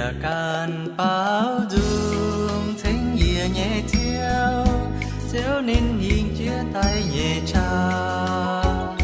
Yie ganh baaux nzung cingx yie nyei Ziouv, Ziouv ninh hingh jiex daaih nyei qaqv.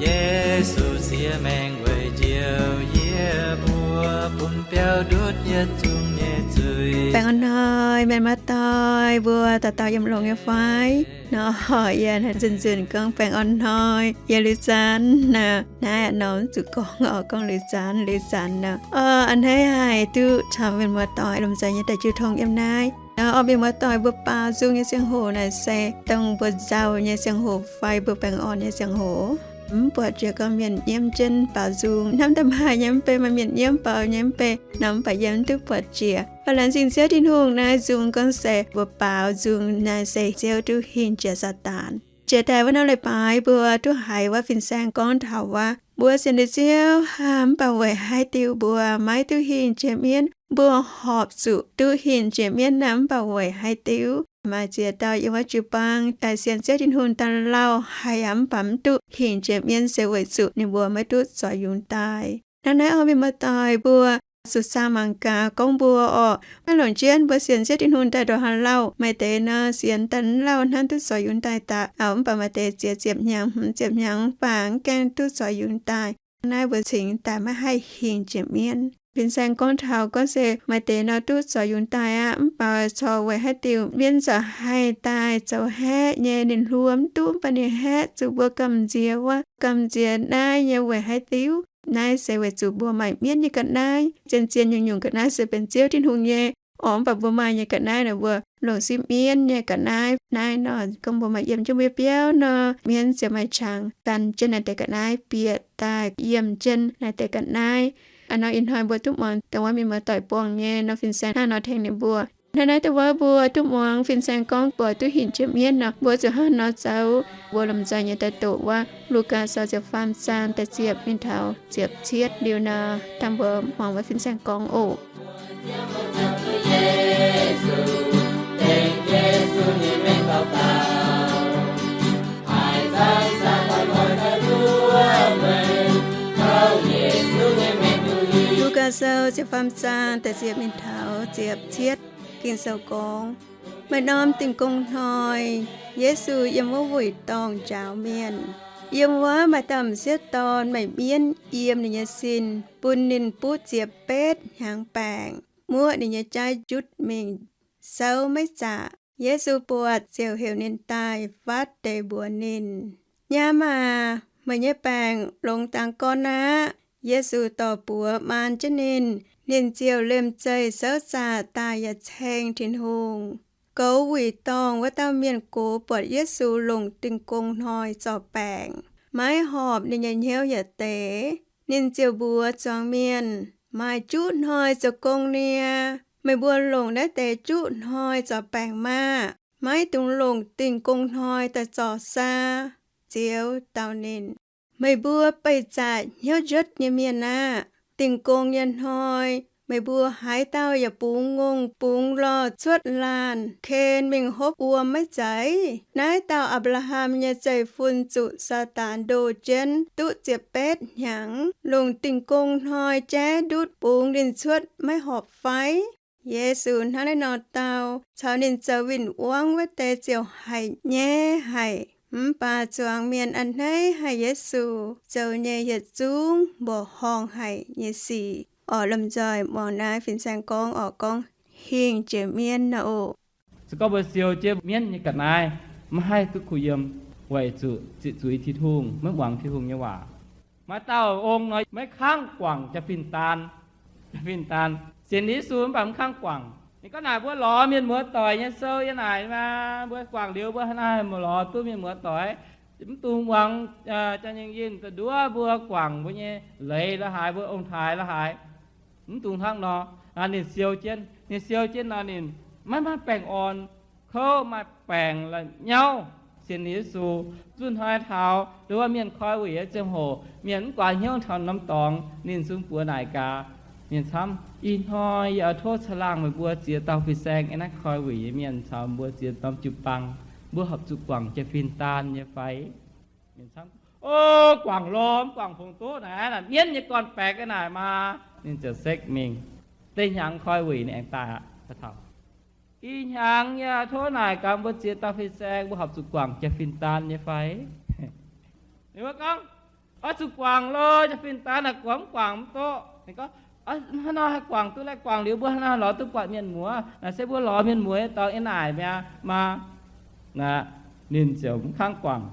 Yesu siex maengc weic njoux yie mbuo, bun biaux ndutv yietc zungv nyei zuiz. Baengh orn hnoi mienh muoz-doic mbuo dauh dauh yiem longx nyei fai? Nor, yie nzunc nzunc gorngv baengh orn hnoi, yie liuz zanc naaiv, naaiv norm zuqc gorngv oc, gorngv liuz zanc, liuz zanc nor. A'hneiv haih duqv caux mienh muoz-doic lomh nzoih nyei daaih jiu tong yiem naaiv. Nor, orv mienh muoz-doic mbuo baaux nzung nyei ziangh hoc naaic se dongh mbuo nzauh nyei ziangh hoc fai mbuo baengh orn nyei ziangh hoc? Mv buatc jiex gorngv mienh nyiemv jienv baaux nzung. Hnamv daaih maaih nyei mv bei, maaih mienh nyiemv baaux nyei mv bei, nor mv baac yie mv duqv buatc jiex. Mv baac laengz zingh Ziouv Tin-Hungh naaiv nzung gorngv se mbuo baaux nzung naaic se Ziouv duqv hingh jiex Saadaan. Jiex daaih wuov norm leiz-baaix mbuo duqv haiz wuov fin-saeng gorngv taux wuov, mbuo sienx liuz Ziouv hnangv, mv baac weic haaix diuc mbuo maiv duqv hingh jiex mienv? Mbuo horpc zuqc duqv hingh jiex mienv naaic mv baac weic haaix diuc? Maaih ziex dauh yiem wuov jiu-baang daaih sienx Ziouv Tin-Hungh daaih lauh haic aqv, mv baac mv duqv hingh jiex mienv se weic zuqc ninh mbuo maiv duqv zoux yungz daaih. Hnangv naaiv orv mienh muoz-doic mbuo zuqc saa mangc gaax gorngv mbuo orqc, maiv longc jienv mbuo sienx Ziouv Tin-Hungh daaih ndongc haaix lauh. Maaih deix nor sienx daaih mv lauh hnangv duqv zoux yungz daaih daqc, mv baac maaih deix ziex ziepc hnyangx, hmz ziepc hnyangx mv baac mv gaengh duqv zoux yungz daaih. Naaiv mbuo cingx daaih maiv haih hingh jiex mienv. Fin-saeng gorngv taux gorngv se maaih deix nor duqv zoux yungz daaih aqv, mv baac corc weic haaix diuc mienv corc haih daaih zoux haeqv nyei. Ninh hluo mv duqv, mv baac ninh haeqv zuqc mbuo gamh nziex wuov, gamh nziex naaiv nyei weic haaix diuc? Naaiv se weic zuqc mbuo maaih mienv nyei ga'naaiv. Zien-zien nyungc-nyungc ga'naaiv se benx Ziouv Tin-Hungh nyei. Orqc, mv baac mbuo maaih nyei ga'naaiv naaic mbuo longc sipv mienv nyei ga'naaiv. Naaiv nor gorngv mbuo maaih yiem jienv mbuo nyei biauv nor, mienv ziouc maaih qangx gan jienv naaiv deix ga'naaiv bieqc daaih yiem jienv naaiv deix ga'naaiv. A'hnoi ih hnoi mbuo duqv muangx dongh wuov mienh muoz-doic buangh nyei nor, fin-saeng hnangv nor tengx ninh mbuo. Hnangv naaiv dongh wuov mbuo duqv muangx fin-saeng gorngv mbuo duqv hinc jiex mienv nor, mbuo zuqc hnangv nor zoux. Mbuo lomh nzoih nyei daaih doqc wuov Lugaa sou ziepc faam zaang da'ziepc mingh taux ziepc cietv liuz nor, dangh mbuo muangx wuov fin-saeng gorngv oc. Lugaa sou ziepc faam zaang da'ziepc mingh taux ziepc cietv. Ging-Sou gorngv, maaih norm Dingh Gong Hnoi, Yesu yiem wuov wuic dorngh njaaux mienh. Yiem wuov maaih dauh m'sieqv dorn meih mienv yiem ninh nyei sin, bun ninh buv ziepc betv hnyangx baengc, muoqv ninh nyei jaiv njutv mingh, souv maiv zaqc. Yesu buatc ziouc heuc ninh daaih fatv deix mbuox ninh, Nyaam aac, meih nyei baengc longx dangx gorn aqv. Yesu dorh buoz maan jienv ninh, ninh ziouc liemh zeih souv zaqc daaih yaac ceng Tin-Hungh. Goux wuic dorngh wuov dauh mienh gox buatc Yesu longc Dingh Gong Hnoi zorc baengc, maiv horpc ninh nyei hnyouv yietc deix. Ninh ziouc mbuox zuangx mienh, Maaih juqv hnoi zoux gong nie. Meih mbuo longc naaiv deix juqv hnoi zorc baengc maah! Maiv dungx longc Dingh Gong Hnoi daaih zorc saa. Ziouv dau ninh, Meih mbuo beih zaqc hnyouv njuotv nyei mienh aah! Dingh Gong nyei hnoi meih mbuo haaix dauh yaac bungx ngongh bungx lorh cuotv laanh ken mingh hopv wuom maiv zeiz? Naaiv dauh Apc^laa^ham nyei zeiv-fun zuqc Saadaan ndoh jienv duqv ziepc betv hnyangx, longc Dingh Gong Hnoi jaiv ndutv bungx ninh cuotv maiv horpc fai? Yesu hnangv naaiv nor dau, caux ninh zoux win-wangv wuov deix ziouc haiz nyaiv haic. Mv baac zuangx mienh a'hneiv haic Yesu zoux nyei yietc zungv mborqv horngh haic nyei sic. Orqc, lomh nzoih muangx naaiv fin-saeng gorngv orqc, gorngv hingh jiex mienv nor oc. Se gorngv mbuo siou jienv mienv nyei ga'naaiv, maiv haih duqv kuh yiem, weic zuqc ziqc zuiz Tin-Hungh, maiv muangx Tin-Hungh nyei waac. Maaih dauh ong nor maiv kangv guangc jaa-fin daan. Jaa-fin daan sienx Yesu mv baac mv kangv guangc. Ninh gorngv naaic mbuo lorz mienh muoz-doic nyei sou yiem naaic maa, mbuo guangc liuz mbuo hnangv naaiv lorz duqv mienh muoz-doic. Mv dungx muangx jaa-nyingh yinh da'nduov mbuo guangc mbuo nyei leiz la'haaix, mbuo ong-taaix la'haaix. Mv dungx hnangv nor. Ninh siou jienv, ninh siou jienv nor ninh maiv maaih baengh orn, kouv maaih baengc la'nyauv. Sienx Yesu, zunh hnoi taux nduov mienh koi wuic nyei ziangh hoc, mienh mv guaax hnyouv taux norm dorngx, ninh zungv mbuox naaic gaax mienh camv, Ih hnoi yie oix tov caangh laangh meih mbuo ziex dauh fin-saeng yiem naaiv koi wuic nyei mienh caux mbuo ziex norm jiu-baang, mbuo horpc zuqc guangc jaa-fin daan nyei fai? Mienh camv, O, guangc lorz, mv guangc fungx duqv naaic, naaic mienv nyei gorn-baeqc naaic maa. Ninh ziouc sekv mingh. Deix hnyangx koi wuic ninh aengx daaih aqv. Ih hnyangx yaac tov naaic gaax mbuo ziex dauh fin-saeng mbuo horpc zuqc guangc jaa-fin daan nyei fai? Ninh mbuo gorngv, Oix zuqc guangc loh, jaa-fin daan naaic guangc mv guangc mv duqv. Ninh gorngv, Hnangv nor haih guangc duqv, laih guangc liuz mbuo hnangv nor lorz duqv buatc mienh muoz. Naaic se mbuo lorz mienh muoz nyei dorngx yiem naaic mi'aqv maah. Naaic ninh ziouc mv kangv guangc.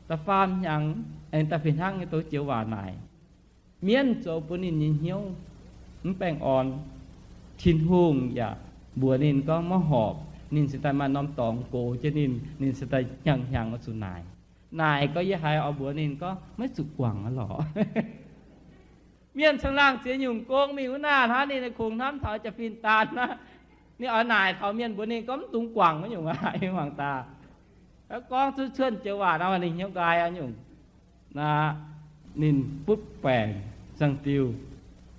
Da'faam hnyangx aengx daaih fih hnangv nyei douz joux waac naaic. Mienv zoux bun ninh nyei hnyouv mv baengh orn. Tin-Hungh yaac mbuox ninh gorngv maiv horpc. Ninh cingx daaih maaih norm dorngx gox jienv ninh, ninh cingx daaih hnyangx-hnyangx oix zuqc naaic. Naaic gorngv yie haiz oix mbuox ninh gorngv maiv zuqc guangc aqv lorqc. Mienh caangh laangh ziex nyungc gong mingh wuov naaic hnangv, ninh kungx hnamv taux jaa-fin daan aqv. Ninh oix naaic taux mienh mbuox ninh gorngv mv dungx guangc wuov nyungc aqv. Mangc daaih, gorngv cuotv cuotv joux waac nor ninh hnyouv nqaai aqv nyungc. Naaic ninh butv baengc zangh diuh.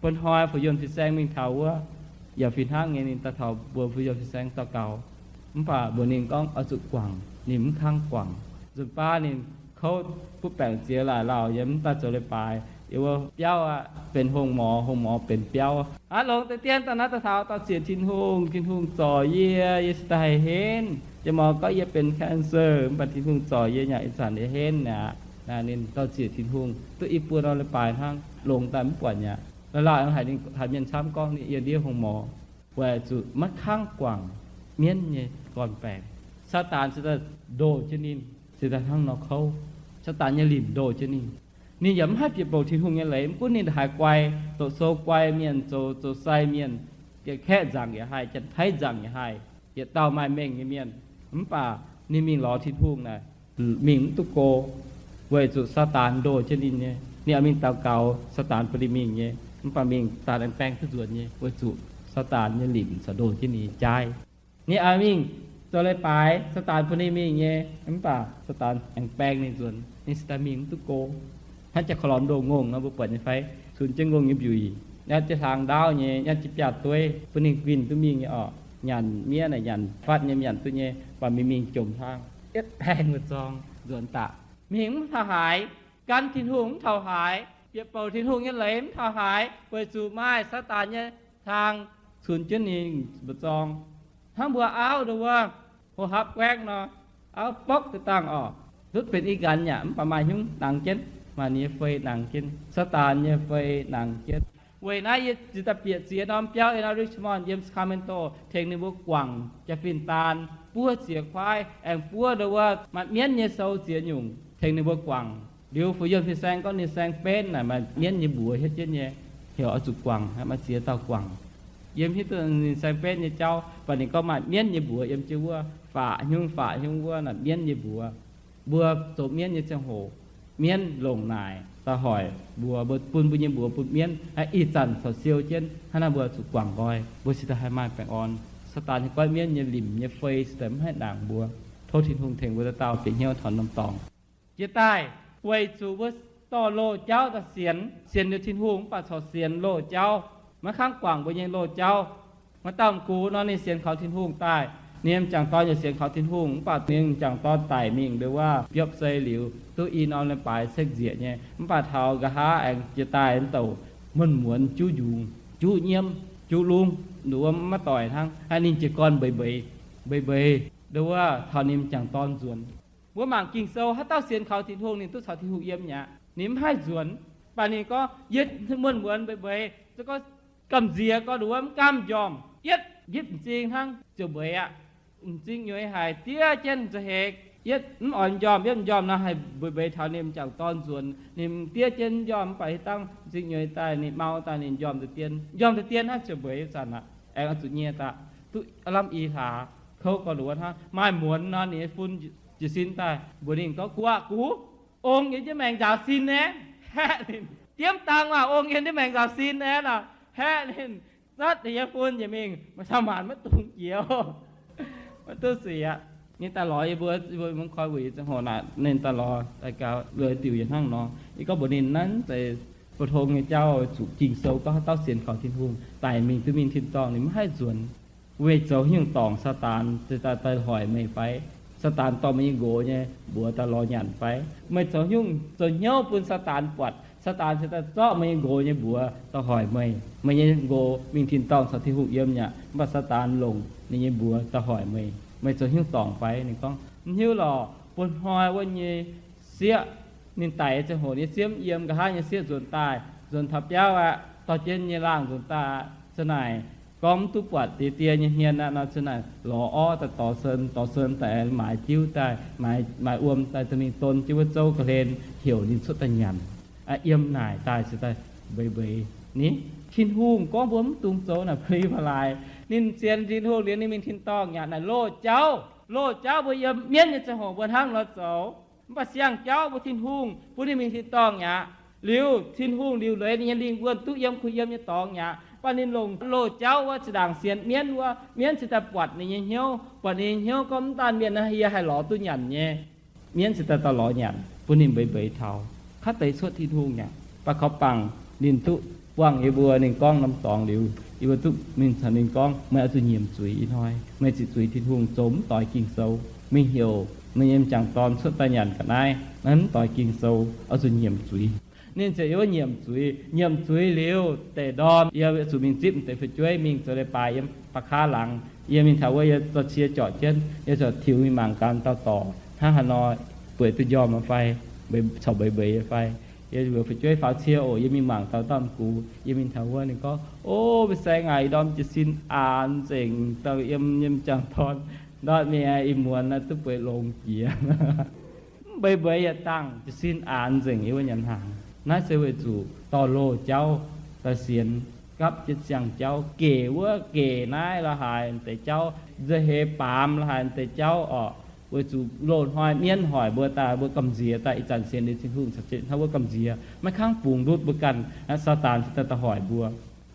Bun hnoi fu'jueiv fin-saeng mingh taux wuov, yaac fih hnangv nyei ninh daaih taux mbuox fu'jueiv fin-saeng daux gaux. Mv baac mbuox ninh gorngv oix zuqc guangc, ninh mv kangv guangc. Nzunc baav ninh kouv butv baengc ziex laaic lauh yiem, mv daaih zoux leiz-baaix yiem wuov biauv aqv, benx hongh morz, hongh morz benx biauv. Aav longx deix dien daaih naaiv daaih taux dorh ziec Tin-Hungh, Tin-Hungh zorc yie, yie cingx daaih haih henv. Jiex mor gorngv yie benx cancer, mv baac Tin-Hungh zorc yie, nyanc ih zanc yie henv aqv. Naaic ninh dorh ziec Tin-Hungh duqv i buo norm leiz-baaix hnangv, longx daaih mv buatc aqv. La'laauh haiz mienh camv gorngv ninh yiem ndiev hongh morz, weic zuqc maiv kangv guangc mienv nyei gorn-baengx. Saadaan cingx daaih ndoh jienv ninh, cingx daaih hnangv nor kouv. Saadaan nyei limc ndoh jienv ninh. Ninh yaac mv haih bieqc bouc Tin-Hungh nyei leiz. Mv gunv ninh haiz guai, doqc sou guai mienh, zoux, zoux sai mienh, Janx-Kaeqv nzaangc yaac haih, Janx-Taiv nzaangc yaac haih, yietc dauh maaih mengh nyei mienh. Mv baac ninh mingh lorz Tin-Hungh naaic, mingh mv duqv go, weic zuqc Saadaan ndoh jienv ninh nyei. Ninh oix mingh daux gaux, Saadaan bun ninh mingh nyei. Mv baac mingh Saadaan aengx baeng duqv nzuonx nyei, weic zuqc Saadaan nyei limc caux ndoh jienv ninh nyei jaaiv. Ninh oix mingh zoux leiz-baaix, Saadaan bun ninh mingh nyei. Mv baac Saadaan aengx baeng ninh nzuonx, ninh cingx daaih mingh mv duqv go. Hnangv jaa-ko lormx ndoh ngongh nor, mbuo buatc nyei fai? Cunx jienv ngongh nyei mbiuic, nyatv jienv hlaang ndaauv nyei, nyatv jienv biaav-dueiv bun ninh guinh duqv mingh nyei orqc. Nyanc miev naaic nyanc fatv nyei, nyanc duqv nyei, mv baac mingh mingh jomc hlaang, yietv baeng mbu'zorng nzuonx daaih. Mingh mv taux haaix, gan Tin-Hungh mv taux haaix, bieqc bouc Tin-Hungh nyei leiz mv taux haaix, weic zuqc maaih Saadaan nyei hlaang cunx jienv ninh mbu'zorng. Hnangv mbuo auv nduov wuov, ho hapv guaengv nor, auv bokv deix dangh orqc, ndutv benx i nqanx yaac mv baac maaih hnyungv nangx jienv, maaih ninh nyei fei nangx jienv, Saadaan nyei fei nangx jienv. Weic naaiv yie ziouc daaih bieqc ziex norm biauv yiem naaiv Richmond, yiem Sacramento, tengx ninh mbuo guangc jaa-fin daan, buov ziex kuaaiv, aengx buov nduov wuov maaih mienv nyei sou ziex nyungc tengx ninh mbuo guangc. Liuz fu'jueiv fin-saeng gorngv ninh saeng-benv naaic maaih mienv nyei mbuox hietv jienv nyei, heuc oix zuqc guangc, maaih ziex dauh guangc. Yiem hiuv duqv ninh saeng-benv nyei jauv, mv baac ninh gorngv maaih mienv nyei mbuox yiem jienv wuov, faqv hnyungv faqv hnyungv wuov naaic mienv nyei mbuox. Mbuo zoux mienv nyei ziangh hoc, mienv longc naaic daaih hoic mbuo, mbuo bun mbuo nyei mbuox bun mienv, ih zanc corc siou jienv, hnangv naaiv mbuo zuqc guangc nqoi, mbuo cingx daaih haih maaih baengh orn. Saadaan nyei goiv mienv nyei limc nyei fei cingx daaih mv haih nangc mbuo. Tov Tin-Hungh tengx mbuo dauh dauh bieqc hnyouv taux norm dorngx. Jiex daaih, weic zuqc mbuo dorh loz-jauv daaih sienx, sienx liuz Tin-Hungh mv baac corc sienx loz-jauv, maiv kangv guangc mbuo nyei loz-jauv. Maaih dauh m'gux nor, ninh sienx kaux Tin-Hungh daaih, ninh m'jangc dorn yaac sienx kaux Tin-Hungh, mv baac ninh m'jangc dorn daic mingh nduov wuov biopv sei liuz, duqv i norm leiz-baaix sekv nzieqc nyei. Mv baac taux nqa'haav aengx jiex daaih douc muonz-muonz juv njungx, juv nyiemv, juv lungv, nduov wuov maiv doic hnangv. Ninh jiez gorn mbeix mbeix, mbeix mbeix, nduov wuov taux ninh m'jangc dorn nzuonx. Mbuo mangc Ging-Sou, haaix dauh sienx kaux Tin-Hungh, ninh duqv caux Tin-Hungh yiem mi'aqv. Ninh mv haih nzuonx. Mv baac ninh gorngv, yie muonz-muonz mbeix mbeix, se gorngv gamh nziex gorngv nduov wuov mv gaamv m'njormh, yietv, yietv m'zing hnangv ziouc mbeix aqv. M'zing nyueiz haic, diev jienv za'heix, yietv mv oix m'njormh, yietv m'njormh nor haih mbeix mbeix taux ninh m'jangc dorn nzuonx. Ninh diev jienv m'njormh mv baac hiuv dangh m'zing nyueiz daaih ninh mau daaih ninh m'njormh deix dien, m'njormh deix dien hnangv ziouc mbeix zanc aqv. Aengx oix zuqc nyie daaih, duqv lamh i hlaax, kouv gorngv nduov wuov hnangv. Maaih muonz nor ninh nyei fun jiez sin daaih mbuox ninh gorngv, Gu'aqv gux, ong yiem jienv maengx nzaaux sin naeqv. Haeqv ninh, diemv dang maah, ong yiem jienv maengx nzaaux sin naeqv nor. Haeqv ninh, zatv ninh nyei fun njiec mingh, maaih cau maanc maiv dungx jiex, maiv duqv sic aqv. Ninh daaih lorz yie mbuo, yie mbuo mungv koi wuic ziangh hoc naaic, ninh daaih lorz daaih gaux lui diuc yie hnangv nor. Yie gorngv mbuox ninh, naaiv zeiz bou tong nyei jauv, zuqc Ging-Sou gorngv haaix dauh sienx kaux Tin-Hungh daic mingh duqv mingh tin-dorngh, ninh mv haih nzuonx. Meih zoux haaix nyungc dorngc Saadaan daaih hoic meih fai? Saadaan dorh meih nyei nqox nyei mbuox daaih lorz nyanc fai? Meih zoux haaix nyungc zoux hnyouv bun Saadaan buatc, Saadaan se daaih zorqv meih nyei nqox nyei mbuox daaih hoic meih. Meih nyei nqox mingh tin-dorngh caux Tin-Hungh yiem yaac, mv baac Saadaan longc ninh nyei mbuox daaih hoic meih. Meih zoux hnyouv dorngc fai? Ninh gorngv, M'hiuv lorqc, bun hnoi wuov nyei sieqv ninh daic ziangh hoc nyei sieqv mv yiem, nqa'haav nyei sieqv nzuonx daaih, nzuonx taux biauv aqv, dorh jienv nyei laangh nzuonx daaih aqv. Za'naaic gorngv mv duqv buatc diex die nyei hmien aqv nor, za'naaic lorz orv daaih dorh sen, dorh sen daaih maaiz diuv daaih, maaiz wuom daaih dorh mingh don jienv wuov zouv ga'hlen, heuc ninh cuotv daaih nyanc. Yiem naaic daaih se daaih mbeix mbeix ni. Tin-Hungh gorngv mbuo mv dungx zoux naaic pli ma'laaix. Ninh sienx Tin-Hungh liuz ninh mingh tin-dorngh yaac naaic loz-jauv. Loz-jauv mbuo yiem mienv nyei ziangh hoc mbuo hnangv nor zoux. Mv baac siang-jauv mbuo Tin-Hungh bun ninh mingh tin-dorngh yaac, liuz Tin-Hungh liuc leiz ninh nyei lingh wuonh duqv yiem kuh yiem nyei dorngx yaac, mv baac ninh longc loz-jauv wuov zinh ndaangc sienx mienv wuov. Mienv se daaih buatc ninh nyei hnyouv, buatc ninh nyei hnyouv gorngv mv daan mienh naaiv yie haih lorz duqv nyanc nyei. Mienv se daaih dorh lorz nyanc bun ninh mbeix mbeix taux, kaav deix cuotv Tin-Hungh yaac. Mv baac kaux bangc ninh duqv buangh yie mbuo, ninh gorngv norm dorngx liuz, yie mbuo duqv mingh caux ninh gorngv, meih oix zuqc nyiemc zuiz ih hnoi. Meih ziqc zuiz Tin-Hungh zoux mv doix Ging-Sou, mingh heuc meih nyei m'jangc dorn cuotv daaih nyanc ga'naaiv, naaiv mv doix Ging-Sou, oix zuqc nyiemc zuiz. Ninh ziouc yiem wuov nyiemc zuiz. Nyiemc zuiz liuz deic ndorm yie zuqc mingh zipv deix fu'jueiv mingh zoux leiz-baaix yiem ba'kaav laangz. Yie mingh taux wuov, yie zorqv cie jorqc jienv, yie ziouc tiux mingh mangc gaax dauh dorc hnangv haaix nor, bueix duqv njormh fai, corc mbeix mbeix fai. Yie mbuox fu'jueiv faaux cie oc, yie mingh mangc dauh dauh m'gux. Yie mingh taux wuov, ninh gorngv, O, meih saeng aac, ih ndorm jiez sin aanx nzengc, dauh yiem, yiem m'jangc dorn ndortv mingh aqv, ih muonz naaiv duqv bueix longx jiex. Mv mbeix mbeix yietc dangh, jiez sin aanx nzengc, yie wuov nyanc hnaangx. Naaiv se weic zuqc dorh loz-jauv daaih sienx, gapv jienv siang-jauv gec wuov gec naaiv la'haaix deix jauv, nza'heix baamz la'haaix deix jauv orqc. Weic zuqc loz-hnoi mienv hoic mbuo daaih, mbuo gamh nziex daaih, ih zanc sienx liuz Tin-Hungh caux jienv hnangv wuov gamh nziex, maiv kangv bungx ndutv mbuo ganh. Saadaan se daaih daaih hoic mbuo.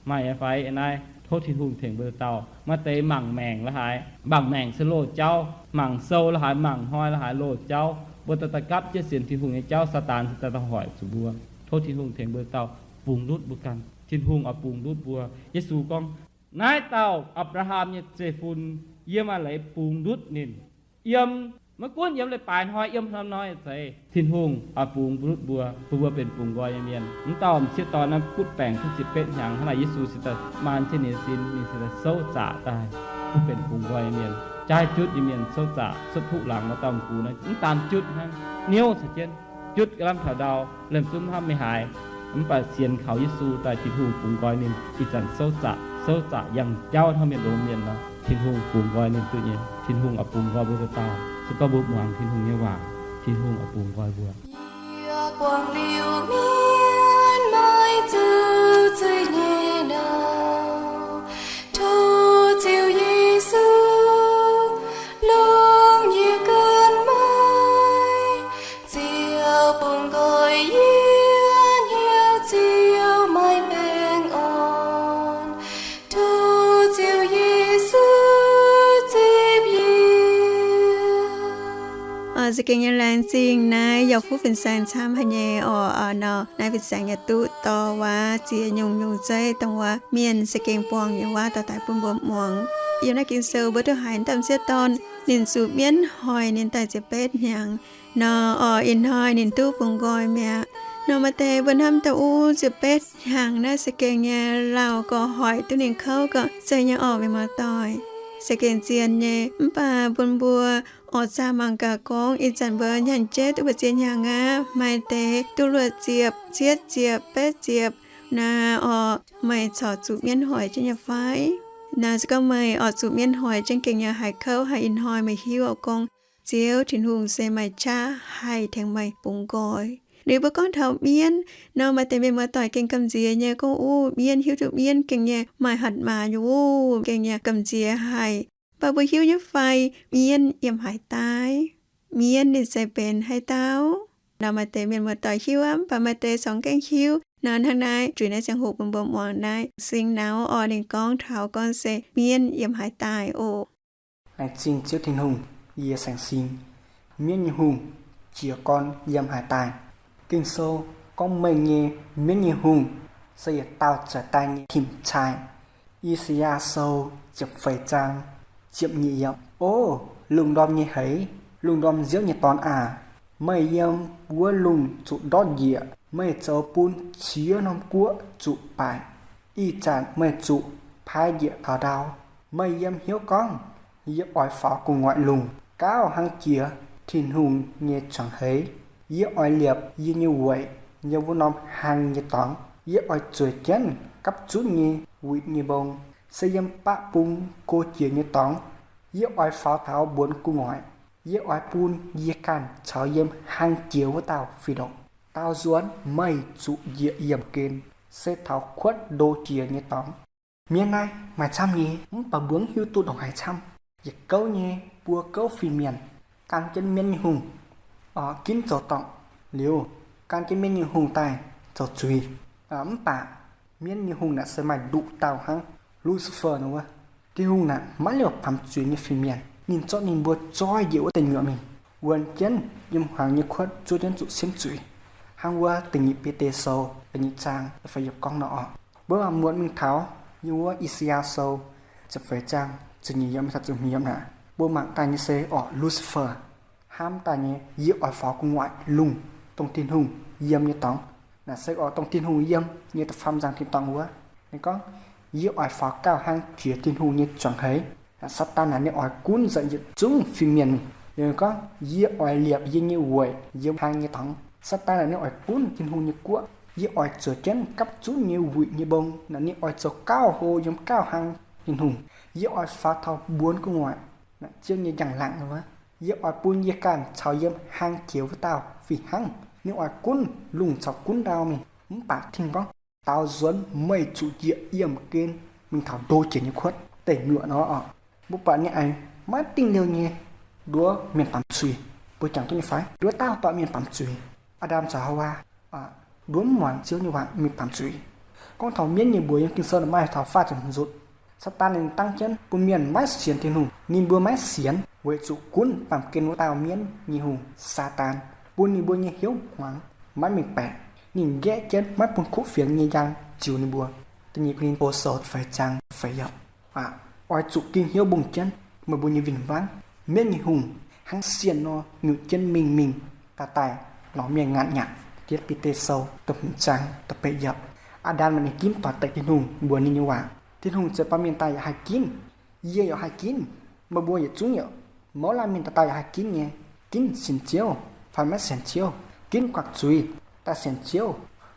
Maaih nyei fai? Naaiv tov Tin-Hungh tengx mbuo dauh. Maaih deix mangc maengc la'haaix, mangc maengc se loz-jauv, mangc sou la'haaix, mangc hnoi la'haaix loz-jauv, mbuo daaih daaih gapv jienv sienx Tin-Hungh nyei jauv, Saadaan se daaih daaih hoic zuqc mbuo. Tov Tin-Hungh tengx mbuo dauh bungx ndutv mbuo ganh. Tin-Hungh oix bungx ndutv mbuo. Yesu gorngv, Naaiv dauh Apc^laa^ham nyei zeiv-fun, yie maaih leiz bungx ndutv ninh. Yiem, maiv gunv yiem leiz-baaix hnoi, yiem norm hnoi zeiz, Tin-Hungh oix bungx ndutv mbuo, bun mbuo benx bungx nqoi nyei mienh. Mv dauh m'sieqv dorn naaiv butv baengc duqv ziepc betv hnyangx, hnangv naaic Yesu se daaih maan jienv ninh nyei sin, ninh se daaih souv zaqc daaih, duqv benx bungx nqoi nyei mienh, jaaix jutv nyei mienh souv zaqc, cuotv puqv laangz. Maaih dauh m'gux naaiv mv daan jutv hnangv, niouv caux jienv, jutv ga'lamh taux ndau, liemh zungv hnamv mingh haaix. Mv baac sienx kaux Yesu daaih, Tin-Hungh bungx nqoi ninh, ih zanc souv zaqc, souv zaqc yangh jauv hnangv mienh longx mienh nor, Tin-Hungh bungx nqoi ninh duqv nyei. Tin-Hungh oix bungx nqoi mbuo dauh dauh. Se gorngv mbuo muangx Tin-Hungh nyei waac, Tin-Hungh oix bungx nqoi mbuo. Yie buangh liuz mienv maiv zuqc zuiz nyei ndau, tov Ziouv Yesu longc yie ganh maiv, Ziouv bungx nqoi yie, hnyouv Ziouv maaih baengh orn, tov Ziouv Yesu zipv yie. Za'gengh nyei laengz zingh naaiv yaac kuv fin-saeng camv haic nyei oc. Nor naaiv fin-saeng yaac duqv dorh waac ziex nyungc-nyungc zeiv dongh waac mienh za'gengh buangh nyei waac dorh daaih bun mbuo muangx. Yiem naaiv Ging-Sou mbuo duqv haiz m'sieqv dorn ninh zuqc mienv hoic ninh daaih ziepc betv hnyangx. Nor oc, ih hnoi ninh duqv bungx nqoi mi'aqv. Nor maaih deix mbuo hnamv daaih, Uv, ziepc betv hnyangx naaiv za'gengh nyei lauh gorx hoic duqv ninh kouv gorqv zeiz nyei orqc, mienh muoz-doic. Za'gengh zien nyei, mv baac bun mbuo oix zaah mangc gaax gorngv ih zanc mbuo nyanc jeiv duqv mbu'ziex hnyangx aqv, maaih deix duqv luoqc ziepc, cietv ziepc, betv ziepc. Naaiv oc, meih corc zuqc mienv hoic jienv nyei fai? Naaiv se gorngv meih oix zuqc mienv hoic jienv gengh nyei haih kouv haic. Ih hnoi meih hiuv oc gorngv Ziouv Tin-Hungh se maaih qaqv haih tengx meih bungx nqoi. Liuz mbuo gorngv taux mienv nor, maaih deix mienh muoz-doic gengh gamh nziex nyei gorngv, Uv, mienv, hiuv duqv mienv gengh nyei maaih hatc maaz nyei, uv, gengh nyei gamh nziex haic. Mv baac mbuo hiuv nyei fai mienv yiem haaix daaih? Mienv ninh se benx haaix dauh? Nor maaih deix mienh muoz-doic hiuv aqv, mv baac maaih deix corc mv gaengh hiuv. Nor hnangv naaiv, juix naaiv ziangh hoc bun mbuo muangx naaiv Singx Naux oc, ninh gorngv taux gorngv se mienv yiem haaix daaih oc. Laengz zingh Ziouv Tin-Hungh, yie Saeng Singx. Mienv nyei hungh jiez gorn yiem haaix daaih? Ging-Sou gorngv meih nyei mienv nyei hungh se yietc dauh za'gengh daaih nyei tim-tsaai. I^saa^yaa Sou ziepc feix zaang ziepc nyeic yiemc. O lungh ndorm nyei heix, lungh ndorm Ziouv nyei Dorn aah! Meih yiem wuov lungh zuqc ndortv njiec, Meih zoux bun qiex norm guoqv zuqc baaic. Ih zanc meih zuqc paaiv njiec taux ndau. Meih yiem hnyouv gorngv, yie oix faaux gu'nguaaic lungh, gauh hnangv jiex Tin-Hungh nyei juangc heix. Yie oix liepc yie nyei weic yiem wuov norm hlang nyei dorngx. Yie oix zueiz jienv gapv zunv nyei wuic nyei mbong, se yiem baqv bung go jiex nyei dorngx. Yie oix faaux taux mbuonx gu'nguaaic. Yie oix bun yie ganh caux yiem hlang jiex wuov dauh fih ndongc. Daaux nzuonx meih zuqc njiec yiemh gen, se taux kuotv ndo jiex nyei dorngx. Mienh naaiv maaih camv nyei, mv baac mbuo mv hiuv duqv ndongc haaix camv. Yietc gouv nyei mbuo gouv fin-mienh, gan jienv mienv nyei hungh, ginv zoux dorngc, liuz gan jienv mienv nyei hungh daaih zoux zuiz. Mv baac mienv nyei hungh naaic se maaih nduqc dauh hnangv, Lucifer nor wuov. Tin-Hungh naaic maiv liouh baamz zuiz nyei fin-mienh. Ninh zorqv ninh mbuo zoih njiec wuov deic nyuoqc mingh, wuonx jienv yiem hmuangx nyei kuotv zuov jienv zuqc siemv zuiz, hnangv wuov da'nyeic Bide Sou da'nyeic zaang da'feix yiemc gorngv nor oc. Mbuo mangc muonz mingh taux yiem wuov I^saa^yaa Sou ziepc feix zaang ziepc nyeic yiemc taux ziepc hmz yiemc naaic, mbuo mangc daaih nyei se orqc Lucifer hnamv daaih nyei, yie oix faaux gu'nguaaic lungh, dongh Tin-Hungh yiem nyei dorngx. Naaic se orqc dongh Tin-Hungh yiem nyei da'faam nzangc tin-dorngh wuov. Ninh gorngv, yie oix faaux gauh hnangv jiex Tin-Hungh nyei juangc heix. Saadaan naaic ninh oix gunv nzengc yietc zungv fin-mienh mingh. Ninh gorngv, yie oix liepc yie nyei weic yiem hlang nyei dorngx. Saadaan naaic ninh oix gunv Tin-Hungh nyei guoqv. Yie oix zueiz jienv gapv zunv nyei wuic nyei mbong. Naaic ninh oix zoux gauh hlo yiem gauh hlang Tin-Hungh. Yie oix faaux taux mbuonx gu'nguaaic, naaic Ziouv nyei njang-laangc nor wuov. Yie oix bun yie ganh caux yiem hlang jiex wuov dauh fih hnangv. Ninh oix gunv lungh caux gunv ndau mingh. Mv baac Tin-Hungh gorngv, daaux nzuonx meih zuqc njiec yiemh gen mingh taux ndo jiex nyei kuotv deic nyuoqc nor oc. Mbuo buatc nyei aengx maiv dingh liouh nyei nduov mienh baamz zuiz. Mbuo jangx duqv nyei fai? Nduov dauh dauh mienh baamz zuiz. Aa^ndam caux Haawaa nduov mv muangx Ziouv nyei waac mingh baamz zuiz. Gorngv taux mienv nyei mbuox yiem Ging-Sou naaic maaih taux faah ziepc nzutc. Saadaan ninh dangv jienv bun mienh maiv sienx Tin-Hungh. Ninh mbuo maiv sienx weic zuqc gunv baamh gen wuov dauh mienv nyei hungh, Saadaan, bun ninh mbuo nyei hnyouv hmuangx, maiv mengh baeqc. Ninh nqaeqv jienv maiv bun kuv fienx nyei njang ziux ninh mbuo. Da'nyeic Ko^lin^to Sou feix zaang feix yiemc. Oix zuqc ging hnyouv mbungh jienv meih mbuo nyei win-wangv. Mienv nyei hungh hnangv sienh nor nyutc jienv mingh mingh daaih daaih lorz mienh ngaatc nyanc. Diex Bide Sou da'hmz zaang da'betv yiemc. Aa^ndam maaih ninh ginv doix-dekc Tin-Hungh mbuox ninh nyei waac. Tin-Hungh ziouc baamh mienh daaih yaac haih ginv. Yie yaac haih ginv. Meih mbuo yietc zungv yaac mouz laanh mienh daaih daaih yaac haih ginv nyei. Ginv sienx Ziouv fai maiv sienx Ziouv, ginv guangc zuiz daaih sienx Ziouv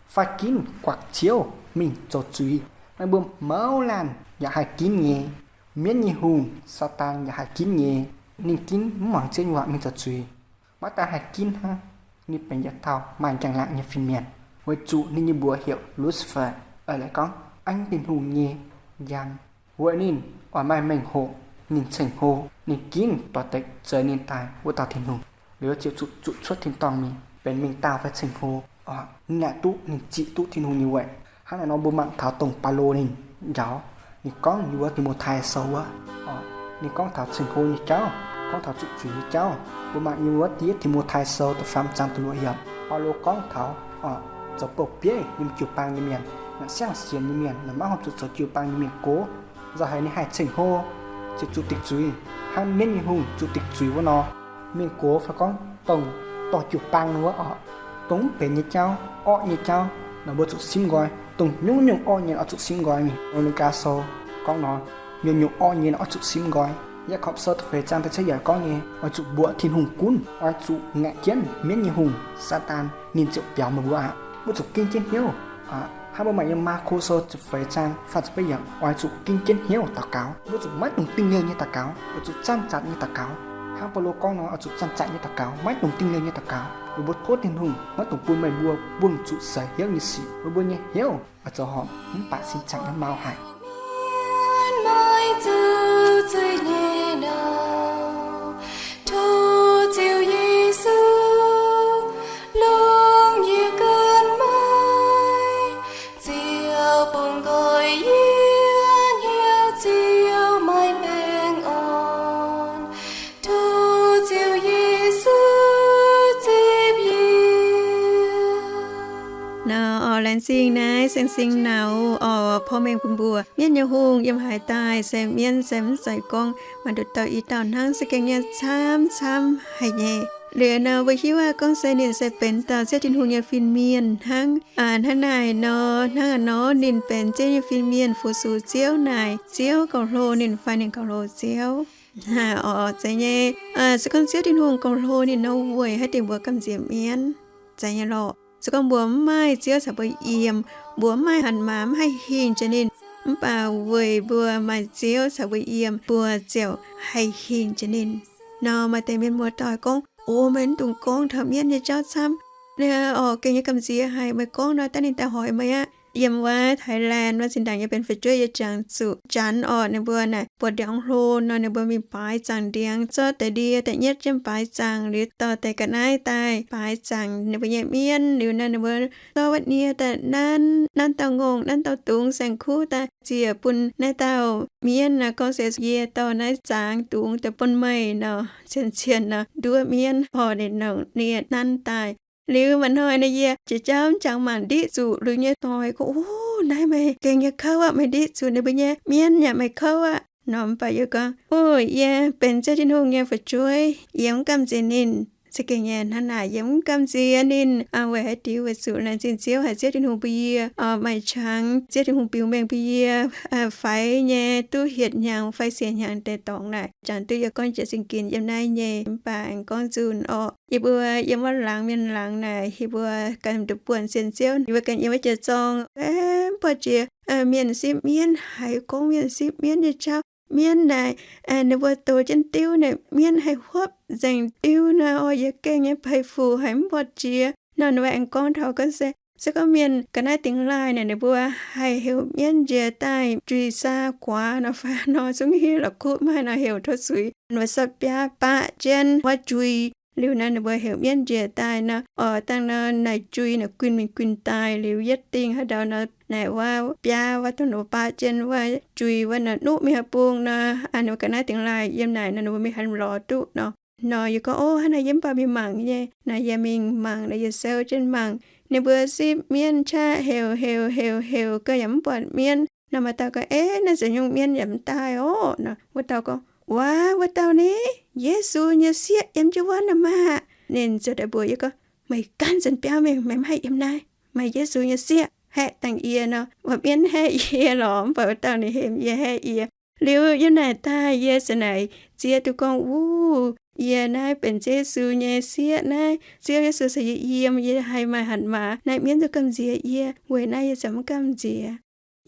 fai ginv guangc Ziouv mingh zoux zuiz, meih mbuo mouz laanh yaac haih ginv nyei. Mienv nyei hungh, Saadaan, yaac haih ginv nyei. Ninh ginv mv muangx Ziouv nyei waac mingh zoux zuiz, maiv daan haih ginv hnangv. Ninh benx yietc dauh maaih njang-laangc nyei fin-mienh, weic zuqc ninh nyei mbuox heuc Lucifer, eix leiz gorngv aengv Tin-Hungh nyei njang. Weic ninh oix maaih mengh hoc, ninh ceng-hlo, ninh ginv doix-dekc zeix ninh daaih wuov dauh Tin-Hungh, liuz ziouc zuqc zuqc cuotv tin-dorngh mingh benx mingh dauh fai ceng-hlo. Ninh laaic duqv, ninh ziqc duqv Tin-Hungh nyei weic. Hnangv naaiv nor mbuo mangc taux dongh Baulo ninh njaaux, ninh gorngv yiem wuov Ti^mo^tai Sou wuov, ninh gorngv taux ceng-hlo nyei jauv, gorngv taux zuqc zuiz nyei jauv. Mbuo mangc yiem wuov Da'yietv Ti^mo^tai Sou da'faam zaang da'luoqc yiemc, Baulo gorngv taux zoux bouh bieiv yiem jiu-baang nyei mienh, naaic siang-sienx nyei mienh, naaic maiv horpc zuqc zoux jiu-baang nyei mienh gox. Nzauh haic ninh haih ceng-hlo, ziouc zuqc dingc zuiz, hnangv mienv nyei hungh zuqc dingc zuiz wuov nor. Mienh gox fai gorngv dongh dorh jiu-baang wuov orqc, dongh mv benx nyei jauv, orqv nyei jauv, naaic mbuo zuqc simv nqoi. Dongh nyungc-nyungc orqv nyei oix zuqc simv nqoi mingh. Te^lo^ni^gaa Sou gorngv nor, nyungc-nyungc orqv nyei oix zuqc simv nqoi. Yaakopv Sou da'feix zaang da'cietv yiemc gorngv nyei, oix zuqc mbuoqc Tin-Hungh gunv, oix zuqc ngaeqv jienv mienv nyei hungh, Saadaan, ninh ziouc biaux meih mbuo aqv. Mbuo zuqc ging jienv hnyouv. Hnangv mbuo mangc yiem Maako Sou ziepc feix zaang faah ziepc betv yiemc, oix zuqc ging jienv hnyouv daux gaux. Mbuo zuqc maiv dungx dingh liouh nyei daux gaux, oix zuqc zanc-zanc nyei daux gaux. Hnangv Baulo gorngv nor, oix zuqc zanc-zanc nyei daux gaux, maiv dungx dingh liouh nyei daux gaux, weic mbuo tov Tin-Hungh maiv dungx bun meih mbuo buangh zuqc seix hnyouv nyei sic, weic mbuo nyei hnyouv oix zoux horpc mv baac sin-zaangc nyei mau haic. Maiv zuqc zuiz nyei nouh, tov Ziouv Yesu longc yie ganh maiv, Ziouv bun nqoi yie hnyouv, Ziouv maaih baengh orn, tov Ziouv Yesu zipv yie. Nor, laengz zingh naaiv Sing Sing nauz oc, porv mengh bun mbuo. Mienv nyei hungh yiem haaix daaih, se mienv se mv zeiz gorngv maaih nduqc dauh i dauh hnangv, se gengh nyei camv-camv haic nyei. Liuz nor mbuo hiuv aqv gorngv se ninh se benx dauh Ziouv Tin-Hungh nyei fin-mienh hnangv. Hnangv naaic nor, hnangv a'hnoi ninh benx Ziouv nyei fin-mienh fu-sux Ziouv naaic, Ziouv gauh hlo ninh fai ninh gauh hlo Ziouv? Oc, zeiz nyei. Se gorngv Ziouv Tin-Hungh gauh hlo ninh nor, weic haaix diuc mbuo gamh nziex mienv? Zeiz nyei lorqc. Se gorngv mbuo mv maaih Ziouv caux mbuo yiem, mbuo mv maaih hatc maaz mv haih hingh jiex ninh. Mv baac weic mbuo maaih Ziouv caux mbuo yiem, mbuo ziouc haih hingh jiex ninh. Nor maaih deix mienh muoz-doic gorngv, O, meih mv dungx gorngv taux mienv nyei jauv camv. Oc, gengh nyei gamh nziex haic, meih gorngv nor daaih ninh daaih hoic meih aqv. Yiem wuov Thailand wuov zinh ndaangc yie benx fu'jueiv yie jangx zuqc janx oc, ninh mbuo naaic buatc ndiangx-hlo nor ninh mbuo mingh baaix zaangc ndiangx, zorqv deix ndie daaih nyietv jienv baaix zaangc liuz dorh deix ga'naaiv daaih baaix zaangc ninh mbuo nyei mienv liuz nor ninh mbuo zorqv wuov ndie daaih nanv, nanv dauh ngongh, nanv dauh dungz saeng-kuv daaih ziec bun naaiv dauh mienv nor gorngv se, Yie dorh naaiv zaangc dungz daaih bun meih nor, cien-cien nor nduov mienv horh ninh nongc nie nanv daaih. Liuz maaih hnoi nor yie jiex jauv mv jangx mangc ndiqv zuqc liuz nyei doic gorngv, O, naaiv meih gengh nyei kouv aqv, meih ndiqv zuqc ninh mbuo nyei mienv yaac meih kouv aqv nor. Mv baac yie gorngv, O, yie benx Ziouv Tin-Hungh nyei fu'jueiv, yie mv gamh nziex ninh. Za'gengh nyei hnangv naaic, yie mv gamh nziex ninh. Weic haaix diuc? Weic zuqc laengz zingh Ziouv haic, Ziouv Tin-Hungh bun yie maaih qangx, Ziouv Tin-Hungh biux mengh bun yie faix nyei duqv hietc hnyangx fai siec hnyangx deix dorngx naaic. Jangx duqv yie gorngv jiex zingh ginx yiem naaiv nyei, mv baac aengx gorngv nzunc orqc, yie mbuo yiem wuov laangz mienh laangz naaic, yie mbuo ganh duqv buonc sienx Ziouv, yie mbuo ganh yiem wuov jiex zorng, mv buatc jiex mienh sipv mienv, haiz gorngv mienh sipv mienv nyei jauv. Mienv naaic, ninh mbuo dox jienv diuv naaic, mienv haih huopv nzengc diuv nor, oix yie gengh nyei peix fuc haic mv buatc jiex nor. Ninh mbuo aengx gorngv taux gorngv se, se gorngv mienh ga'naaiv dingx laaih naaic, ninh mbuo haih heuc mienv njiec daaih jui saa guaax nor fai nor, zungv hiuv la'kuqv maaih nor heuc tov zuiz. Ninh mbuo zorqv biaav baqv jienv wuov jui. Liuz nor ninh mbuo heuc mienv njiec daaih nor, oix dangh nor naaic jui naaic guinh mingh guinh daaih. Liuz yietv dingh haaix ndau nor naaic wuov biaav wuov dongh ninh mbuo baqv jienv wuov jui wuov nor nuqv mingh haaix bung nor, ninh mbuo ga'naaiv dingx laaih yiem naaic nor ninh mbuo mingh haaix lorz duqv nor. Nor yie gorngv, O, hnangv naaic yie mv baac mingh mangc nyei. Naaic yie mingh mangc, naaic yie sou jienv mangc. Ninh mbuo sipv mienv qaqv heuc heuc heuc heuc gau yaac mv buatc mienv nor. Maaih dauh gorngv, Eix, naaiv nzengc nyungc mienv yaac mv daaih orqc nor. Wuov dauh gorngv, Waac, wuov dauh ni, Yesu nyei sieqv yiem jienv wuov nor maah! Ninh ziouc daaih mbuox yie gorngv, Meih gaanv nzuonx biauv mingh, meih mv haih yiem naaiv. Maaih Yesu nyei sieqv haeqv dangh yie nor. Wuov mienv haeqv yie lorqc, mv baac wuov dauh ninh hemx yie haeqv yie. Liuz yiem naaic daaih yie ziouc naaic zieqv duqv gorngv, Wuov, yie naaiv benx Ziouv Yesu nyei sieqv naaiv. Ziouv Yesu caux yie yiem, yie haih maaih hatc maaz. Naaiv mienv zungv gamh nziex yie, weic naaiv yie ziouc mv gamh nziex.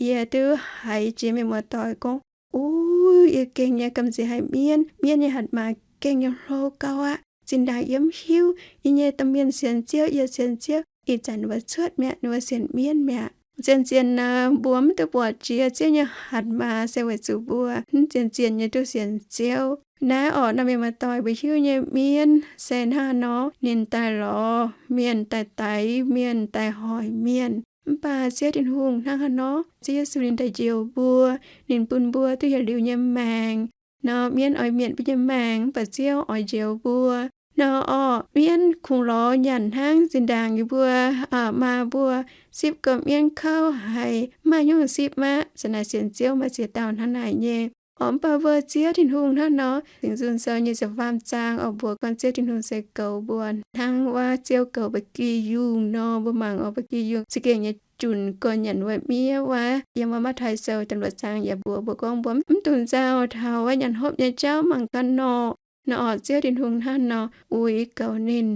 Yie duqv haiz jiex mienh muoz-doic gorngv, Wuov, yie gengh nyei gamh nziex haic mienv. Mienv nyei hatc maaz gengh nyei hlo gau aqv. Zinh ndaangc yie mv hiuv, yie nyei domh mienh sienx Ziouv, yie sienx Ziouv, ih zanc ninh mbuo cuotv mi'aqv, ninh mbuo sienx mienv mi'aqv. Zien-zien nor mbuo mv duqv buatc jiex Ziouv nyei hatc maaz se weic zuqc mbuo mv zien-zien nyei duqv sienx Ziouv. Naaiv orqc, norm mienh muoz-doic, mbuo hiuv nyei mienv se hnangv haaix nor, ninh daaih lorz mienh, daaih daix mienh, daaih hoic mienh. Mv baac Ziouv Tin-Hungh hnangv haaix nor, Ziouv Yesu ninh daaih njoux mbuo, ninh bun mbuo duqv yietc liuz nyei maengc. Nor mienv oix mietc mbuo nyei maengc, mv baac Ziouv oix njoux mbuo. Nor orqc, mienv kungx lorz nyanc hnangv. Zinh ndaangc yie mbuo maa mbuo sipv gorqv-mienv kouv haic, mv maaih hnyouv sipv aqv. Za'naaic sienx Ziouv maaih ziex dauh hnangv naaic nyei. Orqc, mv baac mbuo Ziouv Tin-Hungh hnangv nor, Singx Nzung Sou nyei ziepc faam zaang orqc, mbuox gorngv Ziouv Tin-Hungh se goux mbuo hnangv wuov ziouv goux ba'gi yungh nor. Mbuo mangc orqc, ba'gi yungh za'gengh nyei junc gorx-nyanc wuov miev wuov. Yiem wuov Matv^taai Sou da'luoqc zaang yaac mbuox mbuo gorngv mbuo mv dungx nzauh taux wuov nyanc hopv nyei jauv mangc gaax nor. Nor orqc, Ziouv Tin-Hungh hnangv nor uix goux ninh.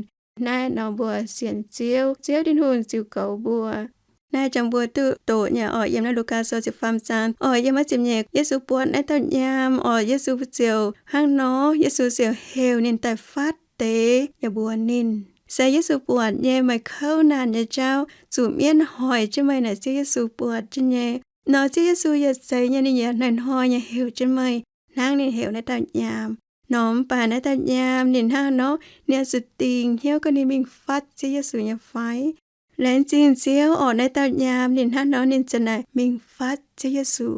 Naaiv nor mbuo sienx Ziouv, Ziouv Tin-Hungh ziouc goux mbuo. Naaiv jangx mbuo duqv doqc nyei orqc, yiem naaiv Lugaa Sou ziepc faam zaang orqc, yiem wuov ziepc nyeic, Yesu buatc naaiv dauh nyaam orqc, Yesu ziouc hnangv nor, Yesu ziouc heuc ninh daaih fatv deix yaac mbuox ninh, se Yesu buatc nyei maaih kouv naanc nyei jauv zuqc mienv hoic jienv meih naaic, Ziouv Yesu buatc jienv nyei. Nor Ziouv Yesu yaac zeiz nyei, ninh yaac hnoi-hnoi nyei heuc jienv meih hnangv ninh heuc naaiv dauh nyaam. Nor mv baac naaiv dauh nyaam ninh hnangv nor, ninh oix zuqc dingc hnyouv gorngv ninh mingh fatv Ziouv Yesu nyei fai. Laengz zingh Ziouv orqc, naaiv dauh nyaam ninh hnangv nor ninh za'naaic mingh fatv Ziouv Yesu.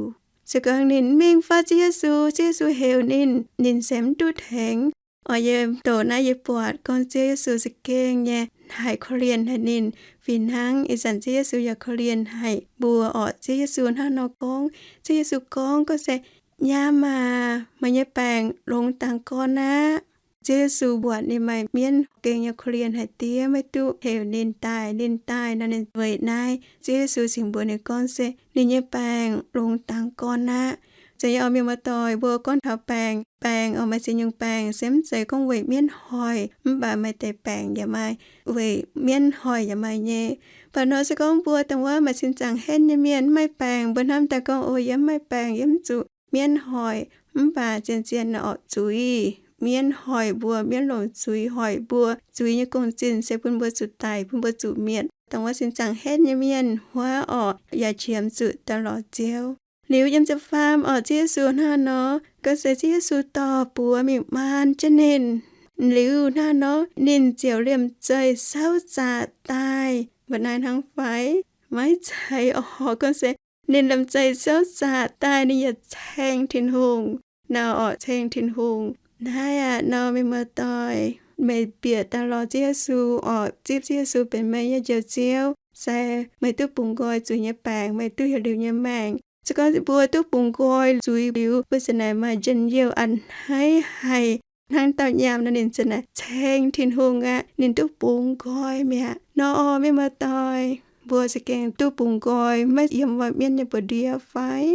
Se gorngv ninh mv mingh fatv Ziouv Yesu, Ziouv Yesu heuc ninh, ninh se mv duqv tengx. Orqc, yie doqc naaiv yie buatc gorngv Ziouv Yesu za'gengh nyei haih korv-lienh haic ninh, fih hnangv ih zanc Ziouv Yesu yaac korv-lienh haic mbuo orqc. Ziouv Yesu hnangv nor gorngv, Ziouv Yesu gorngv, gorngv se, Nyaam aac, meih nyei baengc longx dangx gorn aqv. Ziouv Yesu mbuoqc ninh maaih mienv gengh nyei korv-lienh haaix diuc maiv duqv heuc ninh daaih. Ninh daaih nor ninh weic naaiv. Ziouv Yesu cingx mbuox ninh gorngv se ninh nyei baengc longx dangx gorn aqv. Zeiz nyei oc mienh muoz-doic, mbuo gorngv taux baengc, baengc oc, maaih ziex nyungc baengc se mv zeiz gorngv weic mienv hoic, mv baac maaih deix baengc yaac maaih weic mienv hoic yaac maaih nyei. Mv baac nor se gorngv mbuo dongh wuov maaih sin zaangc henv nyei mienh mv maaih baengc, mbuo hnamv daaih gorngv, O, yie mv maaih baengc, yie mv zuqc mienv hoic. Mv baac zien-zien oc, zuiz, mienv hoic mbuo, mienv longc zuiz hoic mbuo. Zuiz nyei gong-zinh se bun mbuo zuqc daic, bun mbuo zuqc mietc. Dongh wuov sin zaangc henv nyei mienh wuov oc, yaac qiemx zuqc daaih lorz Ziouv. Liuz yiem ziepc faam oc, Ziouv Yesu hnangv nor, gorngv se Ziouv Yesu dorh buoz mingh maan jienv ninh. Liuz hnangv nor ninh ziouc liemh zeih souv zaqc daaih. Mbuo naaiv hnangv fai? Maiv zeiz oc. Gorngv se ninh liemh zeih souv zaqc daaih, ninh yaac ceng Tin-Hungh. Nor oc, ceng Tin-Hungh. Naaiv aqv nor, mienh muoz-doic, meih bieqc daaih lorz Ziouv Yesu oc, zipv Ziouv Yesu benx meih nyei Njoux Ziouv, se meih duqv bungx nqoi zuiz nyei baengc, meih duqv heuc liuz nyei maengc. Se gorngv mbuo duqv bungx nqoi zuiz liuz, mbuo ziouc naaic maaih njien-youh a'hneiv haic. Hnangv dauh nyaam nor, ninh ziouc naaic ceng Tin-Hungh aqv, ninh duqv bungx nqoi mi'aqv. Nor oc, mienh muoz-doic, mbuo za'gengh duqv bungx nqoi maiv yiem wav mienv nyei buoz-ndiev fai?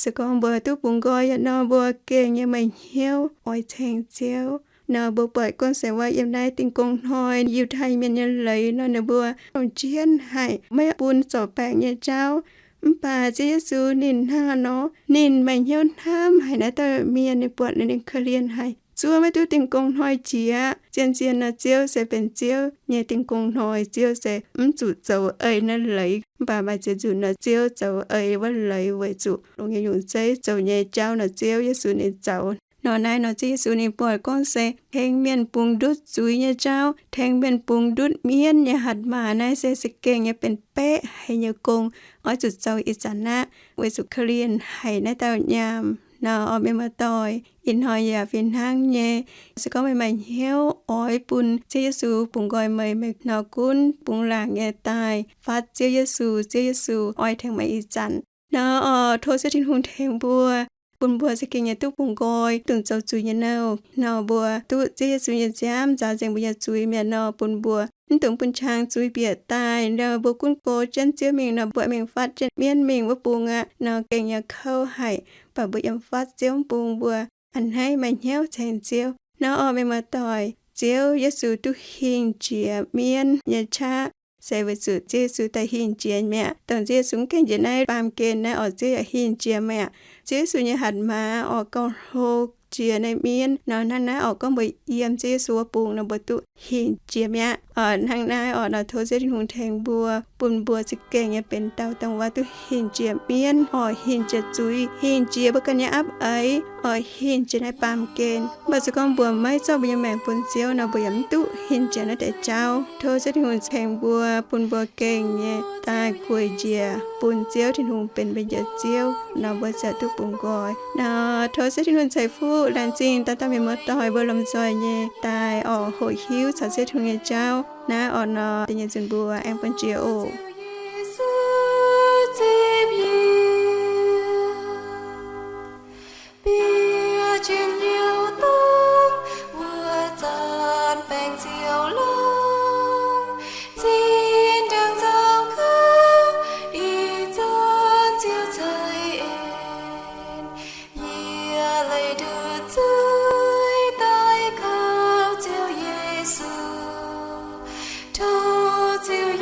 Se gorngv mbuo duqv bungx nqoi yaac nor, mbuo gengh nyei maaih hnyouv oix ceng Ziouv. Nor mbuo buatc gorngv se wuov yiem naaiv Dingh Gong Hnoi Yiutai Mienh nyei leiz nor, ninh mbuo longc jienv haic, maiv bun zorc baengc nyei jauv. Mv baac Ziouv Yesu ninh hnangv nor, ninh maaih hnyouv hnamv haic naaiv dauh mienh, ninh buatc ninh korv-lienh haic, zuov maiv duqv Dingh Gong Hnoi jiex. Zien-zien nor, Ziouv se benx Ziouv nyei Dingh Gong Hnoi, Ziouv se mv zuqc zoux eix naaiv leiz. Mv baac maaih ziex nzunc nor, Ziouv zoux eix wuov leiz weic zuqc longc nyei nyungc zeiv zoux nyei jauv nor, Ziouv Yesu ninh zoux. Nor naaiv nor Ziouv Yesu ninh buatc gorngv se tengx mienh bungx ndutv zuiz nyei jauv, tengx mienh bungx ndutv mienv nyei hatc maaz, naaiv se za'gengh nyei benx baeqv haic nyei gong, oix zuqc zoux ih zanc aqv, weic zuqc korv-lienh haic naaiv dauh nyaam. Nor oc, mienh muoz-doic, ih hnoi yaac fih hnangv nyei. Se gorngv meih maaih hnyouv oix bun Ziouv Yesu bungx nqoi meih, meih nor gunv bungx laangc nyei daaih fatv Ziouv Yesu, Ziouv Yesu oix tengx meih ih zanc. Nor oc, tov Ziouv Tin-Hungh tengx mbuo, bun mbuo za'gengh nyei duqv bungx nqoi, dongh zoux zuiz nyei nouh. Nor mbuo duqv Ziouv Yesu nyei nziaamv nzaaux nzengc mbuo nyei zuiz mi'aqv nor, bun mbuo mv dungx bun qang zuiz bieqc daaih. Nor mbuo gunv go jienv Ziouv mingh nor, mbuo mingh fatv jienv mienv mingh wuov bung aqv nor, gengh nyei kouv haic. Mv baac mbuo yiem fatv Ziouv bung mbuo a'hneiv maaih hnyouv ceng Ziouv. Nor oc, mienh muoz-doic, Ziouv Yesu duqv hingh jiex mienv nyei qaqv, se weic zuqc Ziouv Yesu daaih hingh jiex mi'aqv. Dongh Ziouv Yesu mv gaengh njiec naaiv baamh gen naaiv oc, Ziouv yaac hingh jiex mi'aqv. Ziouv Yesu nyei hatc maaz oc, gauh hlo jiex naaiv mienv. Nor hnangv naaiv oc, gorngv mbuo yiem Ziouv Yesu wuov bung nor, mbuo duqv hingh jiex mi'aqv. Oc, hnangv naaiv oc, nor tov Ziouv Tin-Hungh tengx mbuo, bun mbuo za'gengh nyei benx dauh dongh wuov duqv hingh jiex mienv oc, hingh jiex zuiz, hingh jiex mbuo ganh nyei apv eix oc, hingh jiex naaiv baamh gen. Mv baac se gorngv mbuo maiv zorqv mbuo nyei maengc bun Ziouv nor, mbuo yaac mv duqv hingh jiex naaiv deix jauv. Tov Ziouv Tin-Hungh tengx mbuo, bun mbuo gengh nyei daaih gueic njiec bun Ziouv Tin-Hungh benx mbuo nyei Njoux Ziouv nor, mbuo ziouc duqv bungx nqoi. Nor tov Ziouv Tin-Hungh ceix fuqv laengz zingh dauh dauh mienh muoz-doic mbuo lomh nzoih nyei daaih oc, hoqc hiuv caux Ziouv Tin-Hungh nyei jauv. Naaiv oc nor, da'nyeic nzunc mbuo aengx bun jiex oc. Bieqc jienv liuz dongh wuov zanc baengc ziouc longx, zinh ndaangc nzauh kouv, ih zanc Ziouv ceix en. Yie leih ndutc zuiz daaih kaux Ziouv Yesu. Tov Ziouv